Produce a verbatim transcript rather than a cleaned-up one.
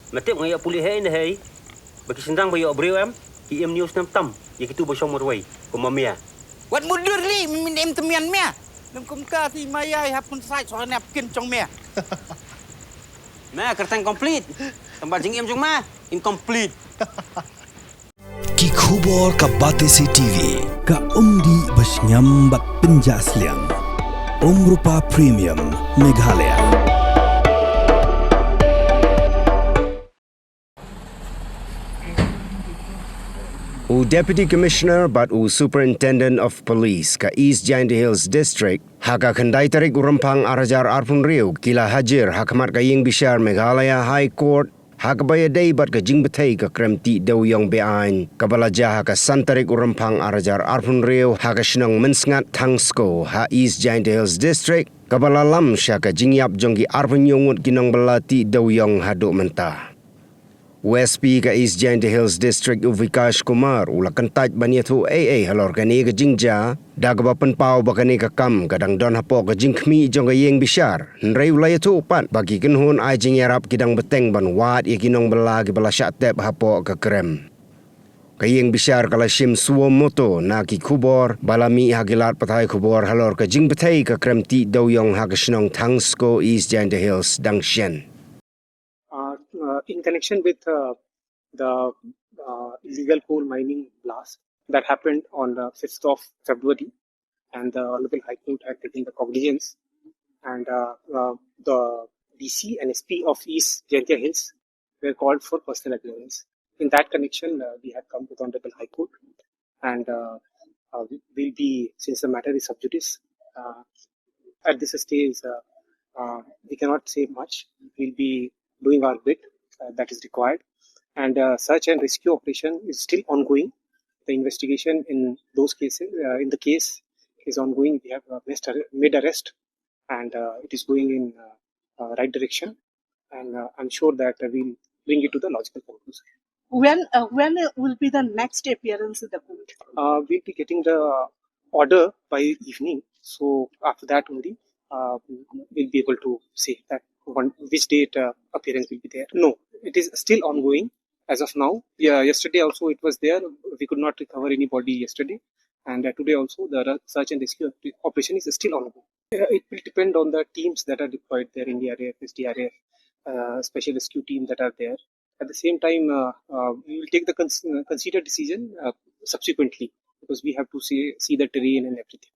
Ma tip nga ïoh pule hei ne hei. Ba ki shynrang ba ïoh briew em, ki im news nam tam ïa kitu ba shong marwei kum ma mia. Wat mudur li, min im temian mia. Lem kumta ti ma ïai hap kun sai so ne ap kin chong mia. Ma kyrteng complete. Tang ba jingim jong ma incomplete. Ki khubor ka Batesi T V. Ka umdih ba shngiam bad pynjah sliang. Umrupa Premium Meghalaya. U Deputy Commissioner bad u Superintendent of Police ka East Jaintia Hills District ha ka khyndai tarik u Rymphang ar hajar arphew hynriew ki la hajir ha khmat ka ïing bishar Meghalaya High Court ha kaba ïadei bad ka jingbthei ka krem tih dewïong beaiñ kaba la jia ha ka san tarik u Rymphang ar hajar arphew hynriew ha ka shnong Mynsngat Thangsko ha East Jaintia Hills District, kaba la lam sha ka jingïap jong ki arphew hynñiew ngut ki nongbylla tih dewïong haduh mynta. U S P ka East Jaintia Hills District u Vikash Kumar u la kyntait ban ïathuh ei ei halor kane ka jingjia, da kaba pynpaw ba kane ka kam ka dang don hapoh ka jingkhmih jong ka ïing bishar. Hynrei u la ïathuh pat ba ki kynhun ai jingïarap ki dang bteng ban wad ïa ki nongbylla kiba la shah tep hapoh ka krem. Ka ïing bishar ka la shim suo moto na ki khubor ba la mih ha ki lad pathai khubor halor ka jingbthei ka krem tih dewïong ha ka shnong Thangsko, East Jaintia Hills dang shen. Uh, uh, in connection with uh, the uh, illegal coal mining blast that happened on the fifth of February, and the Honorable High Court had taken the cognizance, and uh, uh, the D C and S P of East Jaintia Hills were called for personal appearance. In that connection, uh, we had come to the Honorable High Court, and uh, uh, we- we'll be, since the matter is sub judice, uh, at this stage, uh, uh, we cannot say much. We'll be doing our bit uh, that is required, and uh, search and rescue operation is still ongoing. The investigation in those cases, uh, in the case, is ongoing. We have uh, missed arre- made arrest, and uh, it is going in uh, uh, right direction. And uh, I'm sure that uh, we'll bring it to the logical conclusion. When uh, when will be the next appearance in the court? Uh, we'll be getting the order by evening. So after that only, uh, we'll be able to say that one which date uh, appearance will be there. No, it is still ongoing as of now. Yeah, yesterday also it was there. We could not recover any body yesterday, and uh, today also the re- search and rescue op- operation is still ongoing. Uh, it will depend on the teams that are deployed there, N D R F, S D R F, uh, special rescue team that are there. At the same time, uh, uh, we will take the cons- uh, considered decision uh, subsequently, because we have to see see the terrain and everything.